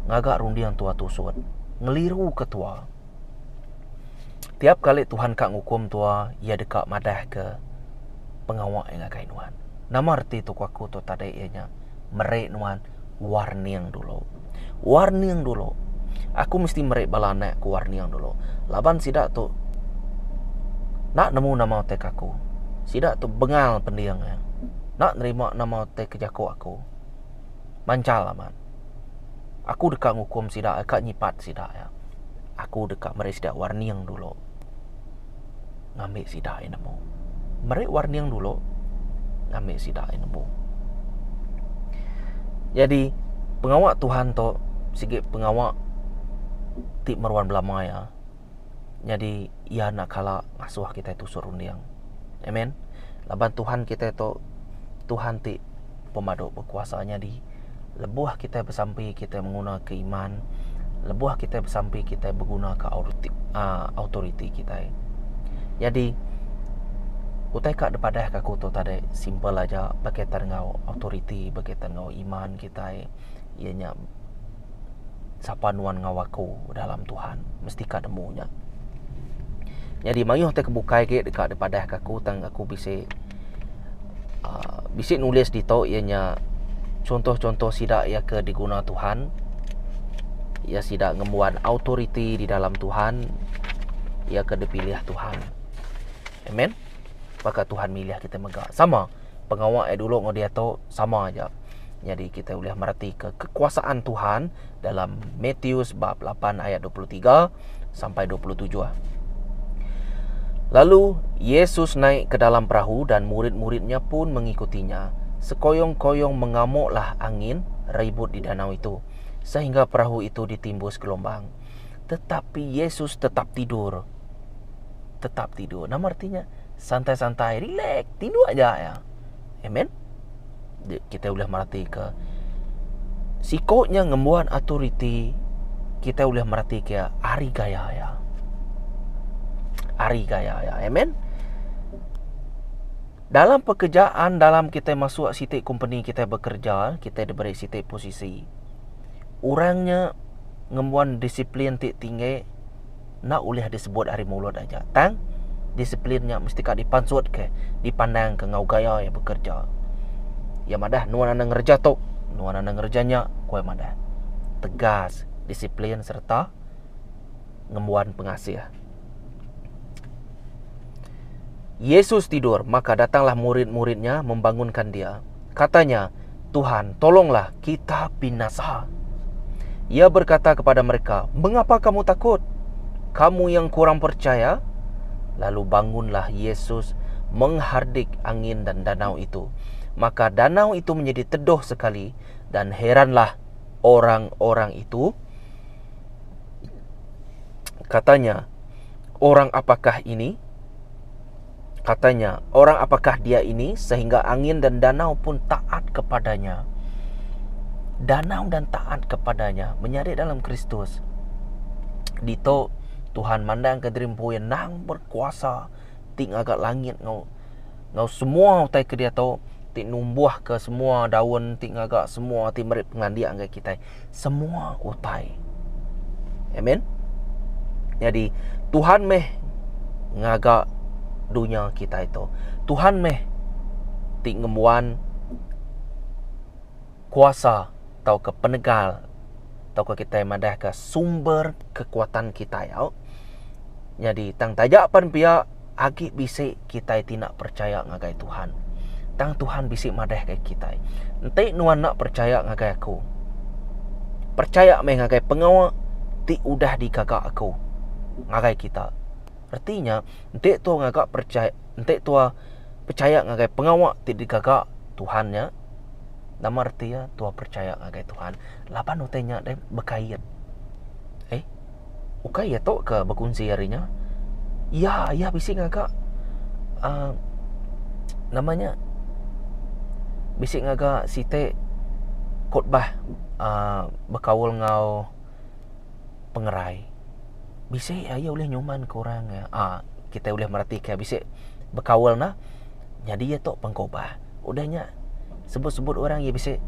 ngaga runding tua tusut, ngeliru ke tua. Tiap kali Tuhan ka ngukum tua, iya deka madah ke pengawa iya ngagai nuan. Nama reti tu ku aku tu tadi iya nya meri nuan warning dulu. Warning dulu. Aku mesti meri bala anak ku warning dulu. Laban sida tu enda nemu nama utai ke aku. Sida tu bengal pending iya. Enda nerima nama utai ke jaku aku. Manchal amat. Aku deka ngukum sida ka nyipat sida iya. Aku deka meri sida warning dulu. Ngambi sida iya nemu. Meri warning dulu ngambi sida iya nemu. Nyadi pengawa Tuhan tu sigi pengawa ti meruan belama iya. Nyadi iya enda kala ngasuh kitai tusut runding. Amen. Laban Tuhan kitai tu Tuhan ti pemadu bekuasa nyadi lebuh kitai besampi kitai menguna ke iman lebuh kitai besampi kitai beguna ke aaa authority kitai. Nyadi utai ka dipadah ka aku tu tadi simple aja bekaitan enggau authority bekaitan enggau iman kitai iya nya sapa nuan enggau aku dalam Tuhan mesti ka nemu nya. Nyadi mayuh ti ke bukai agi deka dipadah ka aku tang aku bisi aaa bisi nulis ditu iya nya chuntoh-chuntoh sida iya ke diguna Tuhan iya sida ngembuan authority di dalam Tuhan iya ke dipilih Tuhan. Amen. Baka Tuhan milih kita mega. Sama pengawa iya dulu enggau diatu sama aja. Nyadi kita ulih meretika kekuasaan Tuhan dalam Matius bab 8 ayat 23 sampai 27. Lalu Yesus naik ke dalam perahu dan murid-muridnya pun mengikutinya. Sekoyong-koyong mengamuklah angin ribut di danau itu sehingga perahu itu ditimbus gelombang. Tetapi Yesus tetap tidur. Tetap tidur. Nama artinya? Santai-santai, relax, tidur aja ya. Amen. Kita ulih merati ke siko nya ngembuan authority kita ulih merati ke ari gaya iya. Ari gaya iya. Amen. Dalam pekerjaan dalam kitai masuk siti kompeni kitai bekerja, kitai diberi siti posisi. Orang nya ngembuan disiplin ti tinggi enda ulih disebut ari mulut aja. Tang disiplin nya mesti ka dipansut ke, dipandang ke enggau gaya iya bekerja. Iya madah nuan anang ngereja tu, nuan anang ngereja nya, ku iya madah. Tegas, disiplin sereta ngembuan pengasih. Yesus tidur, maka datanglah murid-muridnya membangunkan dia. Katanya, Tuhan, tolonglah kita binasa. Ia berkata kepada mereka, Mengapa kamu takut? Kamu yang kurang percaya? Lalu bangunlah Yesus menghardik angin dan danau itu. Maka danau itu menjadi teduh sekali dan heranlah orang-orang itu. Katanya, Orang apakah ini? Katanya, Orang apakah dia ini sehingga angin dan danau pun taat kepadanya? Danau dan taat kepadanya menyadi dalam Kristus. Ditu Tuhan mandangka diri empu iya endang berkuasa ti ngaga langit enggau enggau semua utai ke diatu ti numbuhka semua daun ti ngaga semua ti meri pengelandik ngagai kitai semua utai. Amen. Jadi Tuhan meh ngaga dunya kitai tu. Tuhan meh ti ngembuan kuasa tauka penegal tauka kitai madahka sumber kekuatan kitai au. Nyadi tang taja pan pia agi bisi kitai ti enda percaya ngagai Tuhan. Tang Tuhan bisi madah ngagai kitai, enti nuan enda percaya ngagai aku, percaya meh ngagai pengawa ti udah digaga aku ngagai kita. Reti nya enti tua ngaga percaya enti tua percaya ngagai pengawa ti digaga Tuhan nya, nama reti iya tua percaya ngagai Tuhan laban utai nya deh bekait. Eh. Ukai iya tu ke bekunsi ari nya. Iya, iya bisi ngaga uhh nama nya bisi ngaga siti khotbah uhh bekaul enggau pengerai. Bisi iya ulih nyuman ke orang iya uhh kitai ulih meratika bisi bekaul ne nyadi iya tu pengkhotbah. Udah nya sebut-sebut orang iya bisi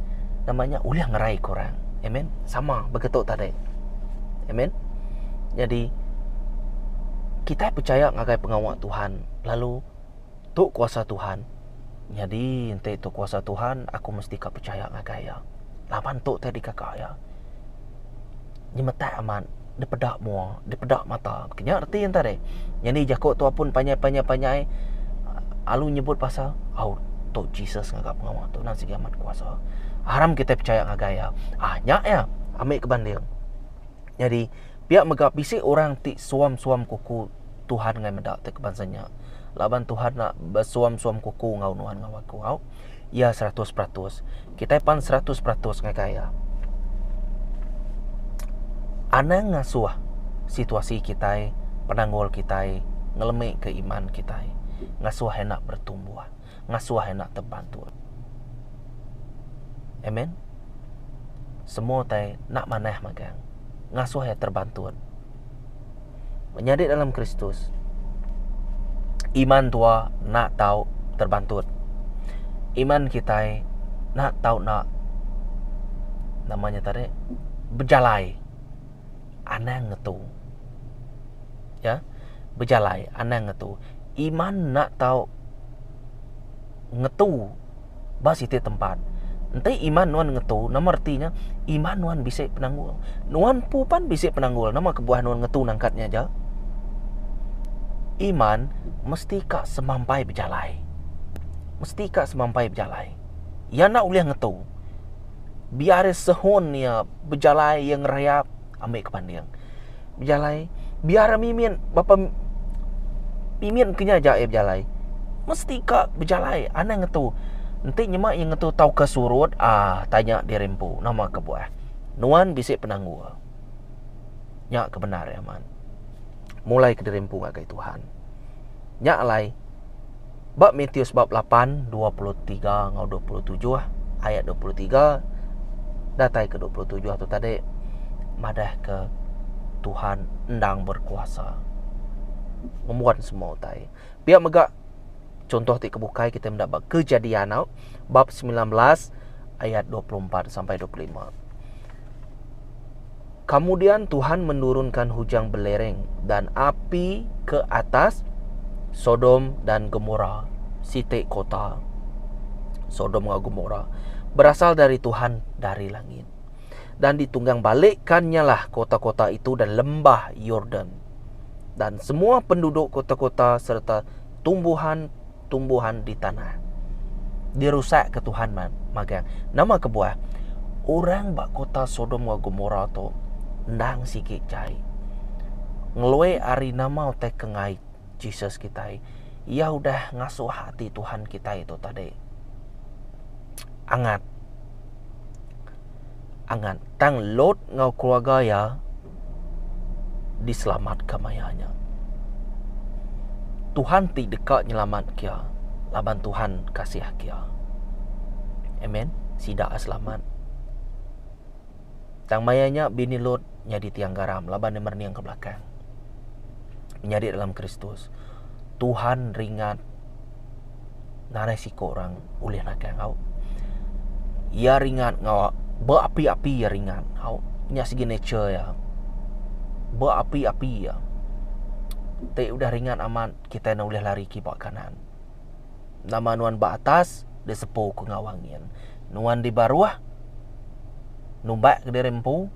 nama nya ulih ngerai ke orang. Amen. Sama begitu tadi. Amen. Jadi kitai percaya ngagai pengawa Tuhan lalu tu kuasa Tuhan. Nyadi enti tu kuasa Tuhan aku mesti ka percaya ngagai iya. Laban tu ti dikaka iya. Nyemetak amat dipeda mua, dipeda mata. Nya reti enta deh. Nyadi jaku tu apun panjai-panjai-panjai alu nyebut pasal au tu Jesus ngaga pengawa tu nan sigi amat kuasa. Aram kitai pechaya ngagai iya. Ah nya iya ami ke banding. Nyadi pia mega bisi orang ti suam-suam kuku Tuhan ngagai meda ti ke bansa nya. Laban Tuhan enda besuam-suam kuku enggau nuan enggau aku au. Iya 100%. Kitai pan 100% ngagai iya. Anang ngasuh situasi kitai, penanggul kitai ngelemika iman kitai, ngasuh enda bertumbuh, ngasuh enda tebantu. Amen. Semua utai enda manah magang ngasuh iya terbantut. Menyadi dalam Kristus, iman tua enda tau terbantut. Iman kitai enda tau enda nama nya tadi bejalai anang ngetu. Ya, bejalai anang ngetu. Iman enda tau ngetu ba siti tempat. Enti iman nuan ngetu, nama reti nya? Iman nuan bisi penanggul. Nuan empu pan bisi penanggul. Nama kebuah nuan ngetu nangkat nya aja? Iman mesti ka semampai bejalai. Mesti ka semampai bejalai. Iya enda ulih ngetu. Biar iya sehun iya bejalai iya ngerayap ambi ke banding. Bejalai biar mimit bapa mimit ke nya aja iya bejalai. Mesti ka bejalai anang ngetu. Enti nyema iya ngetu tauka surut aaa tanya diri empu nama kebuah. Nuan bisi penanggul. Nya ke bendar iya man. Mulai ke diri empu ngagai Tuhan. Nya alai ba Matius bab lapan 23 enggau 27 ayat 23 datai ke 27 tu tadi madah ke Tuhan endang berkuasa ngembuan semua utai. Pia mega contoh ti ke bukai kitai meda ba Kejadian au bab 19 ayat 24 sampai 25. Kemudian Tuhan menurunkan hujang belereng dan api ke atas Sodom dan Gomora, siti kota. Sodom enggau Gomora, berasal dari Tuhan dari langit. Dan ditunggang balikkannya lah kota-kota itu dan lembah Yordan. Dan semua penduduk kota-kota serta tumbuhan-tumbuhan di tanah. Dirusak ke Tuhan magang. Nama kebuah? Orang ba kota Sodom enggau Gomora tu endang sigi jai. Ngelui ari nama utai ke enggai Jesus kitai, iya udah ngasuh ati Tuhan kitai tu tadi angat. Angat. Tang Lot enggau keluarga iya diselamatka maya nya. Tuhan ti deka nyelamatka iya laban Tuhan kasihka iya. Amen. Sida selamat. Tang maya nya bini Lot nyadi tiang garam laban iya merening ke belakang. Menyadi dalam Kristus, Tuhan ringat nadai siku orang ulih nagang au. Iya ringat enggau beapi-api iya ringat au. Nya sigi nature iya. Beapi-api iya. Ti udah ringat amat kitai enda ulih lari kiba kanan. Nama nuan ba atas disepu ku enggau angin. Nuan di baruh numbak ke diri empu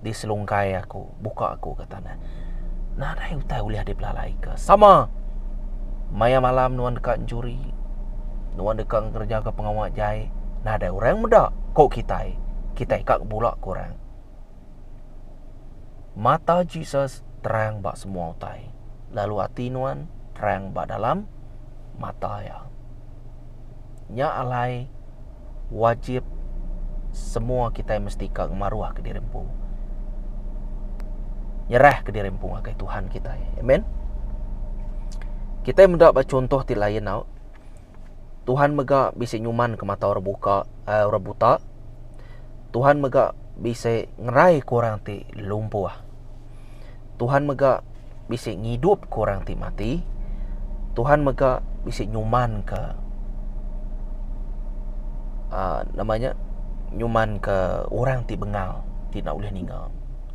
diselungkai aku buka aku ke tanah. Nadai utai ulih dipelalaika. Sama maya malam nuan deka enchuri, nuan deka ngerejaka pengawa jai, nadai orang meda ko kitai. Kitai ka bula ke orang. Mata Jesus terang ba semua utai, lalu ati nuan terang ba dalam mata iya. Nya alai wajib semua kitai mesti ka ngemaruhka diri empu. Nyerahka diri empu ngagai Tuhan kitai. Amen. Kitai meda ba chuntoh ti lain au. Tuhan mega bisi nyumanka mata orang buka uhh orang buta. Tuhan mega bisi ngeraika orang ti lumpuh. Tuhan mega bisi ngidupka orang ti mati. Tuhan mega bisi nyumanka uhh nama nya nyumanka orang ti bengal ti enda ulih ninga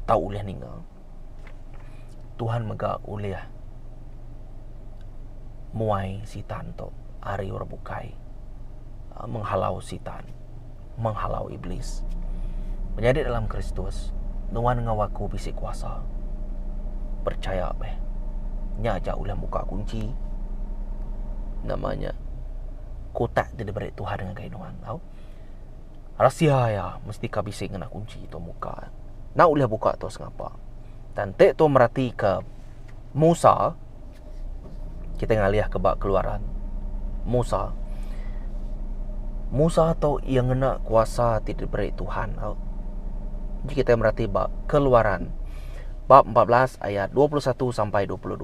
tau ulih ninga. Tuhan mega ulih muai sitan tu ari orang bukai menghalau sitan, menghalau iblis. Menyadi dalam Kristus, nuan enggau aku bisi kuasa. Percaya meh. Nya aja ulih muka kunchi nama nya kotak ti diberi Tuhan ngagai nuan tau. Rahsia iya mesti ka bisi ngena kunchi tu muka. Enda ulih buka tu sengapa. Tang enti tu meratika Musa kitai ngalih ke ba keluaran Musa. Musa tu iya ngena kuasa ti diberi Tuhan tau. Ji kitai merati ba keluaran bab 14 ayat 21 sampai 22.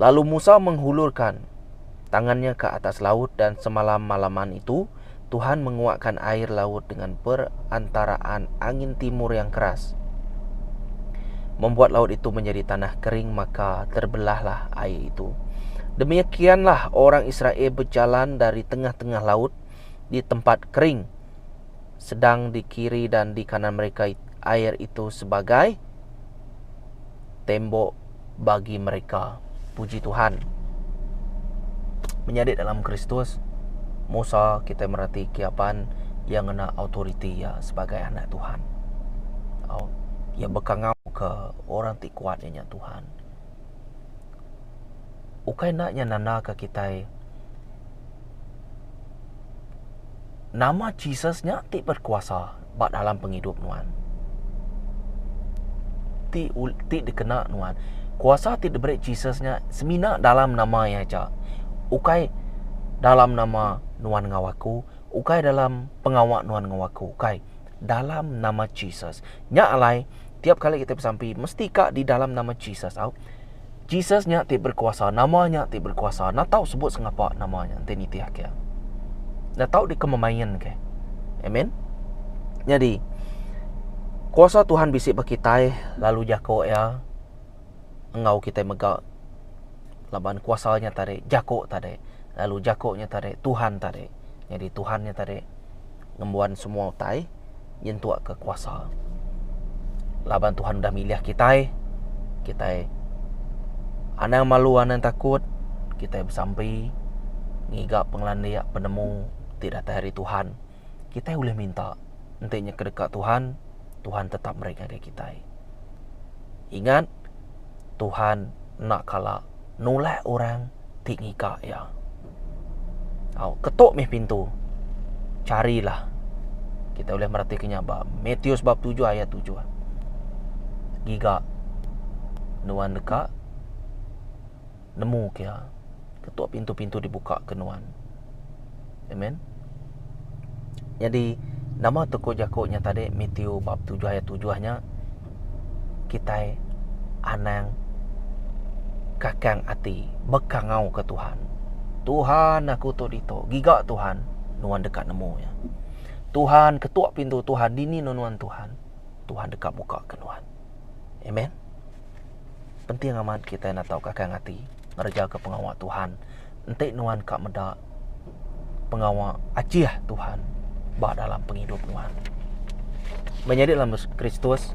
Lalu Musa menghulurkan tangannya ke atas laut dan semalam-malaman itu Tuhan menguakkan air laut dengan perantaraan angin timur yang keras. Membuat laut itu menjadi tanah kering maka terbelahlah air itu. Demikianlah orang Israel berjalan dari tengah-tengah laut di tempat kering sedang di kiri dan di kanan mereka air itu sebagai tembok bagi mereka. Puji Tuhan. Menyadi dalam Kristus, Musa kitai mereti kiapan iya ngena autoriti iya sebagai anak Tuhan. Au, iya bekangau ke orang ti kuat iya nya Tuhan. Ukai enda nya nandaka kitai nama Jesus nya ti berkuasa ba dalam pengidup nuan. Ti ti dikena nuan. Kuasa ti diberi Jesus nya semina dalam nama iya aja. Ukai dalam nama nuan enggau aku, ukai dalam pengawa nuan enggau aku, ukai. Dalam nama Jesus. Nya alai tiap kali kitai besampi mesti ka di dalam nama Jesus au. Jesus nya ti berkuasa, nama nya ti berkuasa. Enda tau sebut sengapa nama nya enti nitih ke. Enda tau dikememain ke. Amen. Nyadi, kuasa Tuhan bisi ba kitai lalu jako iya enggau kitai mega laban kuasa nya tadi, jako tadi. Lalu jako nya tadi, Tuhan tadi. Nyadi Tuhan nya tadi ngembuan semua utai nyentuk ke kuasa. Laban Tuhan udah milih kitai, kitai anang malu anang takut, kitai besampi ngiga pengelandik penemu. ti datai ari Tuhan. Kitai ulih minta enti nya kedeka Tuhan, Tuhan tetap meri ngagai kitai. Ingat, Tuhan enda kala nulak orang ti ngiga Iya. Au, ketuk mih pintu. Carilah. Kitai ulih meratika nya ba Matius bab tujuh ayat tujuh. Giga nuan deka nemu ke iya. Ketuk pintu-pintu dibuka ke nuan. Amen. Nyadi nama tu ku jaku nya tadi Matthew bab tujuh ayat tujuh nya kitai anang kakang ati bekangau ke Tuhan. Tuhan aku tu ditu. Giga Tuhan nuan deka nemu iya. Tuhan ketuk pintu Tuhan dini nuan Tuhan. Tuhan deka muka ke nuan. Amen. Penting amat kitai enda tau kakang ati ngereja ke pengawa Tuhan enti nuan ka meda pengawa ajih Tuhan ba dalam pengidup nuan. Menyadi dalam Kristus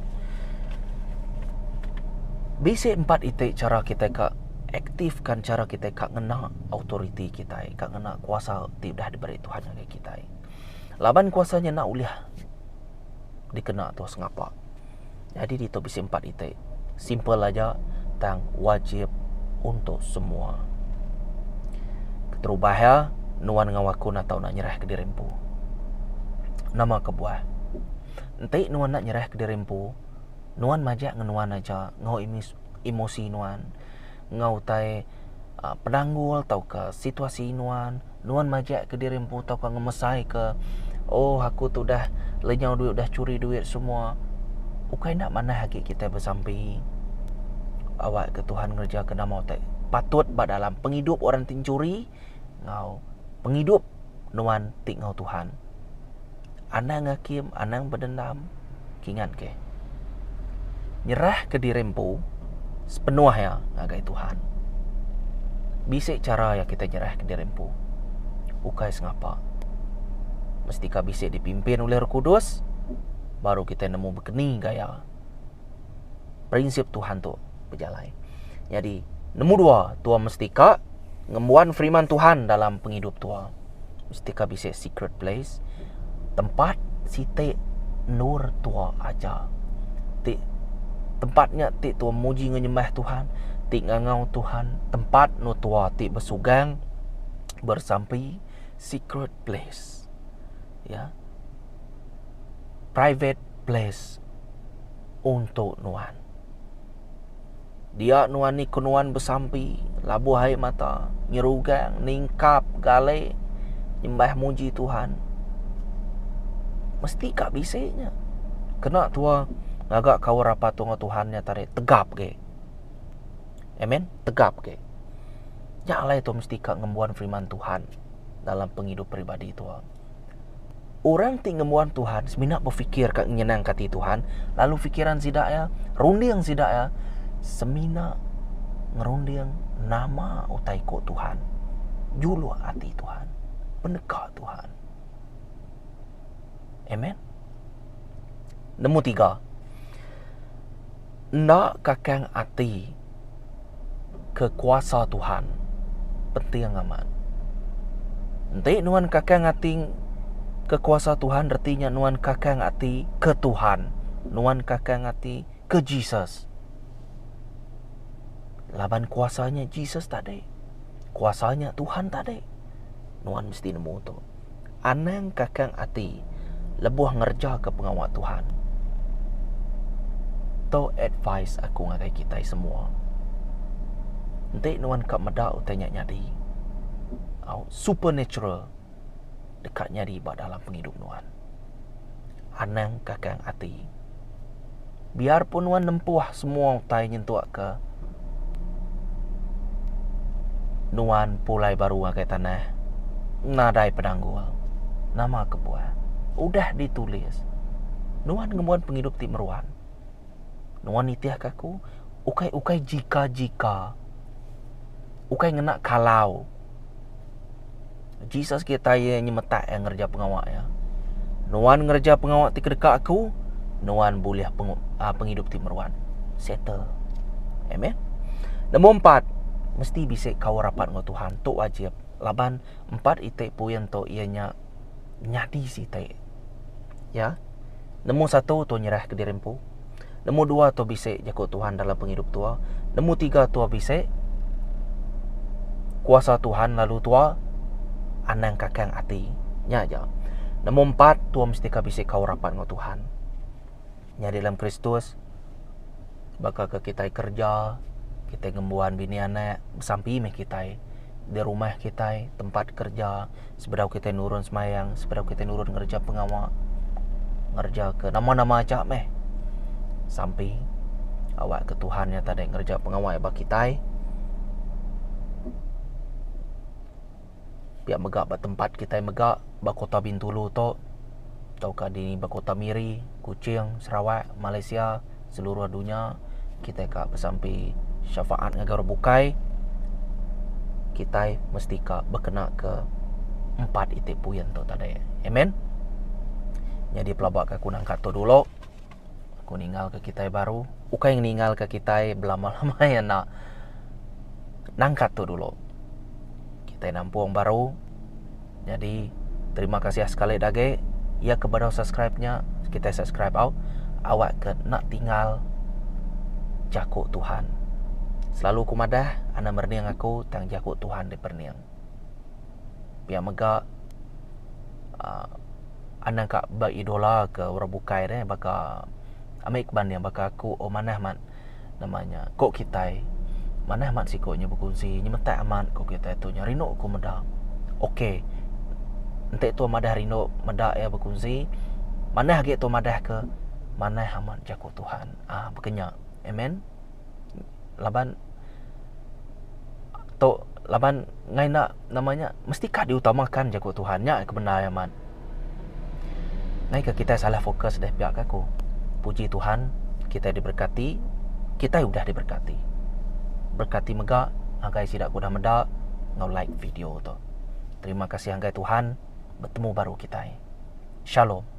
bisi empat iti chara kitai ka aktifkan chara kitai ka ngena autoriti kitai ka ngena kuasa ti udah diberi Tuhan ngagai kitai. Laban kuasa nya enda ulih dikena tu sengapa. Nyadi ditu bisi empat iti. Simple aja tang wajib untuk semua. Keterubah iya, nuan enggau aku enda tau nak nyerah kediri empu. Nama kebuah? Enti nuan enda nyerah kediri empu, nuan majak ngenuan aja enggau emosi nuan, enggau utai aaa penanggul tauka situasi nuan, nuan majak kediri empu tauka ngemesai ke oh aku tu udah lenyau duit udah churi duit semua. Ukai enda manah agi kitai besampi awak ke Tuhan ngereja ke nama utai patut ba dalam pengidup orang ti enchuri enggau pengidup nuan ti enggau Tuhan. Anang ngakim, anang bedendam, kingat ke. Nyerah ke diri empu sepenuh iya ngagai Tuhan. Bisi chara iya kitai nyerah ke diri empu. Ukai sengapa. Mesti ka bisi dipimpin ulih Roh Kudus baru kitai nemu bekeni gaya prinsip Tuhan tu bejalai. Nyadi nemu dua tua mesti ka ngembuan firman Tuhan dalam pengidup tua. Mesti ka bisi secret place tempat siti endur tua aja ti tempat nya ti tua muji enggau nyembah Tuhan ti ngangau Tuhan tempat endur tua ti besugang bersampi secret place ya private place untuk nuan. Dia nuan ni ku nuan besampi, labuh ai mata, nyerugang, ningkap, gale, nyembah muji Tuhan. Mesti ka bisi nya. Kena tua ngaga kaul rapat tua enggau Tuhan nya tadi tegap ge. Amen. Tegap ge. Nya alai tua mesti ka ngembuan firman Tuhan dalam pengidup peribadi tua. Orang ti ngembuan Tuhan semina befikir ka ngenyenangka ati Tuhan, lalu fikiran sida iya, runding sida iya semina ngerunding nama utai ku Tuhan, juluk ati Tuhan, peneka Tuhan. Amen. Nemu tiga. Enda kakang ati ke kuasa Tuhan penting amat. Enti nuan kakang ati ke kuasa Tuhan reti nya nuan kakang ati ke Tuhan, nuan kakang ati ke Jesus. Laban kuasa nya Jesus tadi. Kuasa nya Tuhan tadi. Nuan mesti nemu tu. Anang kakang ati lebuh ngerejaka pengawa Tuhan. Tu advice aku ngagai kitai semua. Enti nuan ka meda utai nya nyadi, au supernatural deka nyadi ba dalam pengidup nuan. Anang kakang ati. Biar pun nuan nempuh semua utai nyentuk ke nuan pulai baru ngagai tanah nadai penanggul. Nama kebuah? Udah ditulis nuan ngembuan pengidup ti meruan. Nuan nitihka aku ukai ukai jika jika ukai ngena kalau. Jesus kitai iya nyemetak iya ngereja pengawa iya. Nuan ngereja pengawa ti kedeka aku, nuan bulih pengidup ti meruan. Settle. Amen. Nombor empat, mesti bisi kaul rapat enggau Tuhan. Tu wajib laban empat iti poin tu iya nya. Nyadi siti. Ya. Nemu satu tua nyerah ke diri empu. Nemu dua tua bisi jaku Tuhan dalam pengidup tua. Nemu tiga tua bisi kuasa Tuhan lalu tua anang kakang ati. Nya aja. Nemu empat tua mesti ka bisi kaul rapat enggau Tuhan. Nyadi dalam Kristus baka ke kitai kerja, kitai ngembuan bini anak, besampi meh kitai di rumah kitai, tempat kerja sebedau kitai nurun semayang, sebedau kitai nurun ngereja pengawa, ngereja ke nama-nama aja meh. Sampi awak ke Tuhan nya tadi ngereja pengawa ba kitai. Pia mega ba tempat kitai mega ba Kota Bintulu tu tauka dini ba Kota Miri, Kuching, Sarawak, Malaysia, seluruh dunya kitai ka besampi syafaat ngagai orang bukai kitai mesti ka bekena ke empat iti puin tu tadi. Amen. Nyadi pelaba ka aku nangka tu dulu. Aku ninggal ke kitai baru. Ukai ninggal ke kitai belama-lama iya enda. Nangkat tu dulu. Kitai nampung baru. Nyadi terima kasih sekali da agi iya ke bedau subscribe nya kitai subscribe au awak ke enda tinggal jaku Tuhan. Selalu ku madah anang merening aku tang jaku Tuhan diperening. Pia mega uhh anang ka beidola ke orang bukai deh baka ami ke banding baka aku oh manah amat nama nya ko kitai manah amat siko nya bekunsi nyemetak amat ko kitai tu nya rindu ku meda ok enti tu madah rindu meda iya bekunsi manah agi tu madah ke manah amat jaku Tuhan uhh baka nya amen laban tu laban ngai enda nama nya mesti ka diutamakan jaku Tuhan nya ke bendar amat. Ngai ke kitai salah fokus deh pia ka aku. Puji Tuhan kitai diberkati, kitai udah diberkati. Berkati mega ngagai sida ke udah meda enggau like video tu. Terima kasih ngagai Tuhan betemu baru kitai. Shalom.